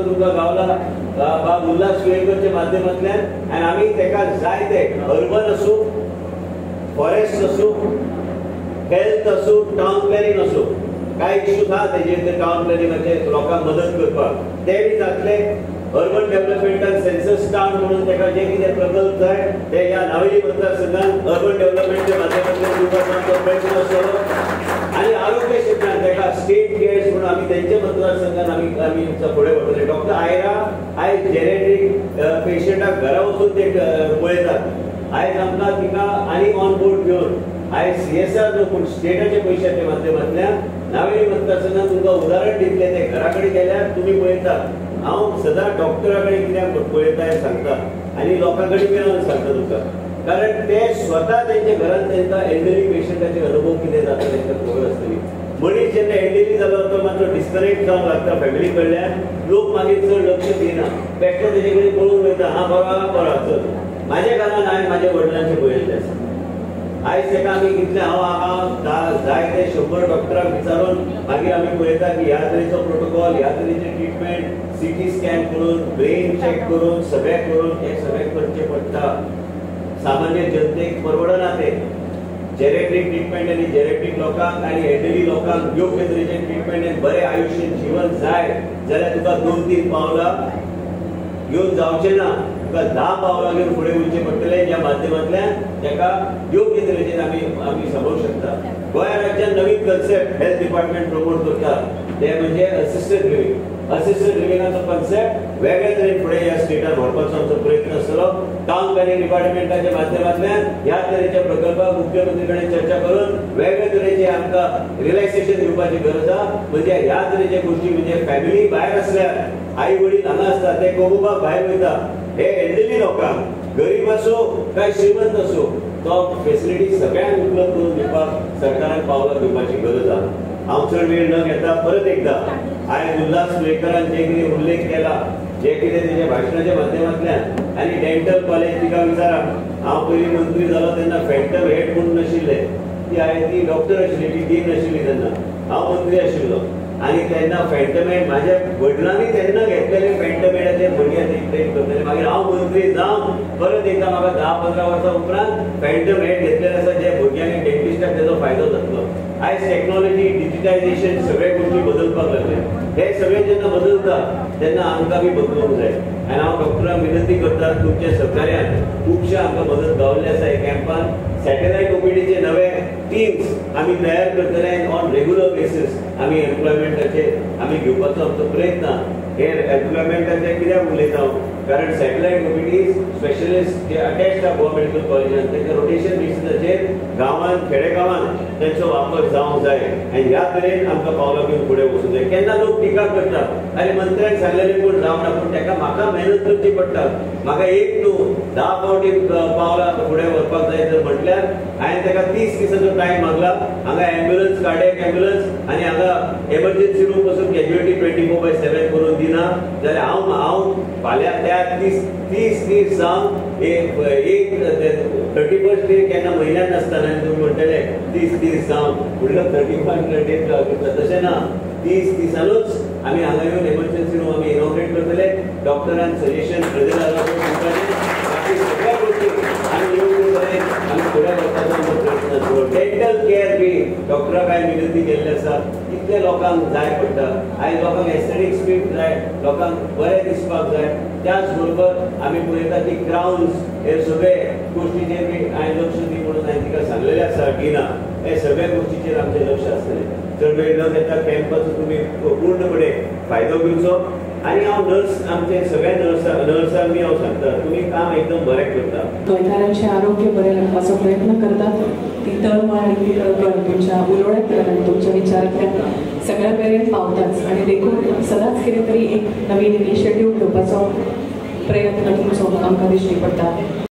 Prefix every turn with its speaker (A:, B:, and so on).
A: तुमकां गावला बाब उल्हास तुयेंकरच्या माध्यमांतल्यान. आनी आमी ताका जाय ते अर्बन आसूं, फॉरेस्ट आसूं, हेल्थ आसूं, टावन प्लॅनिंग आसूं, कांय इश्यूज आहा तेजेर टावन प्लॅनिंगाचे लोकांक मदत करपाक ते बी जातले. अर्बन डेव्हलपमेंटान सेन्सस टावन म्हणून ताका जे कितें प्रकल्प जाय ते ह्या नावेली मतदारसंघान अर्बन डेव्हलपमेंटच्या माध्यमांतल्यान दिवपाचो आमचो प्रयत्न आसतलो. आनी आरोग्य क्षेत्रांत ताका स्टेट केअर्स म्हणून आमी तेंच्या मतदारसंघान आमी आमी फुडें व्हरतले. डॉक्टर आयरा आयज जेरेट्रीक पेशंटाक घरा वचून ते पळयतात. आयज आमकां तिका आनी ऑन बोर्ड घेवन आयज CSR न्हू पूण स्टेटाच्या पयशाच्या माध्यमांतल्यान नावेली मतदारसंघान तुमकां उदाहरण दितले. ते घरा कडेन गेल्यार तुमी पळयतात. हांव सदां डॉक्टरा कडेन कित्याक पळयता हें सांगता आनी लोकां कडेन बी हांव सांगता तुमकां, कारण ते स्वता तेंच्या घरांत तांकां एल्डरली पेशंटाचे अनुभव कितें जाता तांकां खबर आसतली. मनीस जेन्ना एल्डरली जालो तो मातसो डिस्कनेक्ट जावंक लागता फॅमिली कडल्यान, लोक मागीर चड लक्ष दिना, बेश्टो तेजे कडेन पळोवन वयता, हा बरो आहा बरो चल. म्हाज्या घरान हांवें म्हाज्या वडिलांचें पळयल्लें आसा. आयज ताका आमी कितले हांव हांगा जाय ते 100 डॉक्टरांक विचारून मागीर आमी पळयता की ह्या तरेचो प्रोटोकॉल, ह्या तरेचे ट्रिटमेंट, CT scan करून, ब्रेन चॅक करून, सगळें करून हें सगळें करचें पडटा. सामान्य जनतेक परवडना तें. जेरेट्रीक ट्रिटमेंट आनी जेरेट्रीक लोकांक आनी एल्डरली लोकांक योग्य तरेचें ट्रिटमेंट आनी बरें आयुश्य जीवन जाय जाल्यार तुका 2-3 पावलां घेवन जावचें ना, तुका 10 पावलां घेवन फुडें वयचें पडटलें, ज्या माध्यमांतल्यान ताका योग्य तरेचेर आमी आमी सांबाळूंक शकता. गोंया राज्यान नवीन कन्सेप्ट हेल्थ डिपार्टमेंट प्रमोट करता ते म्हणजे असिस्टेड लिव्हिंग. असिस्टेड लिव्हिंगाचो कन्सेप्ट वेगळ्या तरेन फुडें ह्या स्टेटान व्हरपाचो आमचो प्रयत्न आसतलो. टावन प्लॅनिंग डिपार्टमेंटाच्या माध्यमांतल्यान ह्या तरेच्या प्रकल्पाक मुख्यमंत्री कडेन चर्चा करून वेगळे तरेचे आमकां रिलॅक्सेशन दिवपाची गरज आसा. म्हणजे ह्या तरेच्या गोश्टी म्हणजे फॅमिली भायर आसल्यार आई वडील हांगा आसता ते कमोवपाक भायर वयता, हे एल्डरली लोकांक गरीब आसूं काय श्रीमंत आसूं तो फेसिलिटी सगळ्यांक उपलब्ध करून दिवपाक सरकारान पावलां घेवपाची गरज आसा. हांव चड वेळ न घेता परत एकदा आयज उल्हास तुयेंकरान जे कितें उल्लेख केला, जे कितें तेच्या भाशणाच्या माध्यमांतल्यान आनी डेंटल कॉलेज तिका विचारा, हांव पयलीं मंत्री जालो तेन्ना फॅन्टम हेड म्हणून नाशिल्ले, ती हांवें ती डॉक्टर आशिल्ली, ती डीन नाशिल्ली तेन्ना, हांव मंत्री आशिल्लो आनी तेन्ना फॅन्टम हेड म्हाज्या वडिलांनी तेन्ना घेतलेले फॅन्टम हेडाचेर भुरग्यांनी ट्रेन करतले. मागीर हांव मंत्री जावन परत एकदां म्हाका 10-15 वर्सां उपरांत फॅन्टम हेड घेतलेले आसा, जे भुरग्यांनी डेंटिस्टाक तेजो फायदो जातलो. आयज टॅक्नॉलॉजी, डिजिटायझेशन सगळे गोश्टी बदलपाक लागले. हे सगळे जेन्ना बदलता तेन्ना आमकां बी बदलूंक जाय. आनी हांव डॉक्टरांक विनंती करता, तुमच्या सहकार्यान खुबशे आमकां मदत गावल्ली आसा. ह्या कॅम्पान सॅटेलायट ओपीडीचे नवे टिम्स आमी तयार करतले आनी ऑन रेगुलर बेसीस आमी एम्प्लॉयमेंटाचे आमी घेवपाचो आमचो प्रयत्न. हे एम्प्लॉयमेंटाचे कित्याक उलयता हांव, कारण सॅटेलायट ओपीडी स्पेशलिस्ट जे अटॅच्ड आहा गोवा मेडिकल कॉलेजान तांकां रोटेशन बेसिसाचेर गांवांत, खेडेगांवांत तांचो वापर जावंक जाय आनी ह्या तरेन आमकां पावलां घेवन फुडें वचूंक जाय. केन्ना लोक टिका करतात, आनी मंत्र्यान सांगलेलें पूण जावना, पूण ताका म्हाका मेहनत करची पडटा. म्हाका एक न्हू 10 फावटी पावलां फुडें व्हरपाक जाय जर म्हटल्यार हांवें ताका 30 दिसांचो टायम मागला. हांगा एम्ब्युलन्स, कार्डियक एम्ब्युलन्स आनी हांगा एमर्जन्सी रूम पासून कॅज्युअलिटी 24/7 करून दिना जाल्यार हांव हांव फाल्यां त्या 30 दीस जावन एक 31 डे केन्ना म्हयन्यान नासतना तुमी म्हणटले 30 दीस जावन म्हणल्यार 31 डेट करता, तशें ना. 30 दिसानूच आमी हांगा येवन एमर्जन्सी रूम आमी इनॉग्रेट करतले. डॉक्टरान सजेशन प्रेजेंट जाला बाकी सगळ्या गोश्टी आमी योग्य तरेन आमी फुडें व्हरपाचो आमचो प्रयत्न आसलो. डेंटल केअर बी डॉक्टराक हांवें विनंती केल्ली आसा, कितले लोकांक जाय पडटा. आयज लोकांक एस्थेटिक्स बी जाय, लोकांक बरें दिसपाक जाय. त्याच बरोबर आमी पळयता की क्रावन्स हे सगळे गोश्टीचेर बी हांवें लक्ष दी म्हणून हांवें तिका सांगलेलें आसा. डिना हे सगळ्या गोश्टीचेर आमचें लक्ष आसतलें. चड वेळ न घेता कॅम्पाचो तुमी पूर्णपणे फायदो घेवचो. आनी हांव नर्स, आमचे सगळ्या नर्सांक बी हांव सांगता, तुमी काम एकदम बरें करता,
B: गोंयकारांचें आरोग्य बरें राखपाचो प्रयत्न करतात. ती तळमळ आनी ती कळकळ तुमच्या उलोवण्यांतल्यान आनी तुमच्या विचारांतल्यान सगळ्या मेरेन पावताच आनी देखून सदांच कितें तरी एक नवीन इनिशिएटीव घेवपाचो प्रयत्न तुमचो आमकां दिश्टी पडटा.